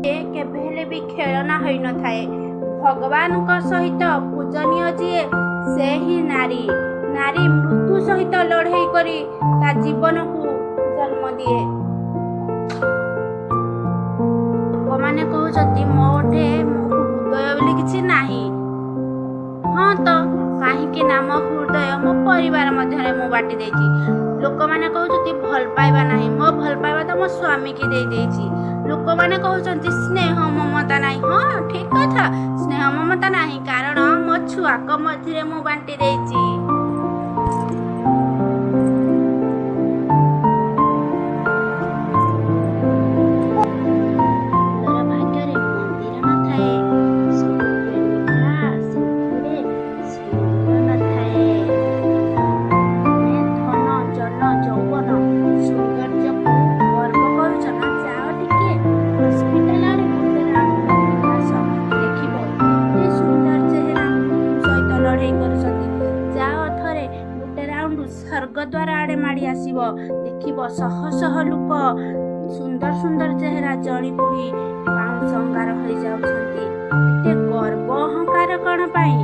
କେବେ ହେଲେ ବି ଖେଳନା ହୋଇନଥାଏ। ଭଗବାନଙ୍କ ସହିତ ପୂଜନୀୟ ଯିଏ, ସେ ହିଁ ନାରୀ। ନାରୀ ମୃତ୍ୟୁ ସହିତ ଲଢ଼େଇ କରି ତା ଜୀବନକୁ ଜନ୍ମ ଦିଏ। ଲୋକମାନେ କହୁଛନ୍ତି ମୋଠେ ମୋ ହୃଦୟ ବୋଲି କିଛି ନାହିଁ। ହଁ ତ, କାହିଁକି ନା ମୋ ହୃଦୟ ମୋ ପରିବାର ମଧ୍ୟରେ ମୁଁ ବାଣ୍ଟି ଦେଇଛି। ଲୋକମାନେ କହୁଛନ୍ତି ଭଲ ପାଇବା ନାହିଁ, ମୋ ଭଲ ପାଇବା ତ ମୋ ସ୍ୱାମୀକି ଦେଇ ଦେଇଛି। ଲୋକମାନେ କହୁଛନ୍ତି ସ୍ନେହ ମମତା ନାହିଁ। ହଁ, ଠିକ କଥା, ସ୍ନେହ ମମତା ନାହିଁ, କାରଣ ମୋ ଛୁଆଙ୍କ ମଝିରେ ମୁଁ ବାଣ୍ଟି ଦେଇଛି। ଫୁଲର ଭାଗ୍ୟରେ ମନ୍ଦିର ନଥାଏ, ସବୁ ପ୍ରେମିକା ସେଥିରେ ସିନ୍ଦୁର ନଥାଏ। ତୁମେ ଧନ ଜନ ଯୌବନ ସୌନ୍ଦର୍ଯ୍ୟକୁ ଗର୍ବ କରୁଛ ନା? ଯାଅ ଟିକେ ହସ୍ପିଟାଲ ଆଡ଼େ ଗୋଟେ ରାଉଣ୍ଡ ମାରିକି ଆସ, ଦେଖିବ କେତେ ସୁନ୍ଦର ଚେହେରା ମୃତ୍ୟୁ ସହିତ ଲଢ଼େଇ କରୁଛନ୍ତି। ଯାଅ ଥରେ ଗୋଟେ ରାଉଣ୍ଡ ସ୍ୱର୍ଗଦ୍ୱାର ଆଡ଼େ ମାଡ଼ି ଆସିବ, ଦେଖିବ ଶହ ଶହ ଲୋକ ସୁନ୍ଦର ସୁନ୍ଦର ଚେହେରା ଜଳି ପୋଡ଼ି ପାଉଁଶ ଅଙ୍ଗାର ହୋଇଯାଉଛନ୍ତି। ଏତେ ଗର୍ବ ଅହଙ୍କାର କ'ଣ ପାଇଁ?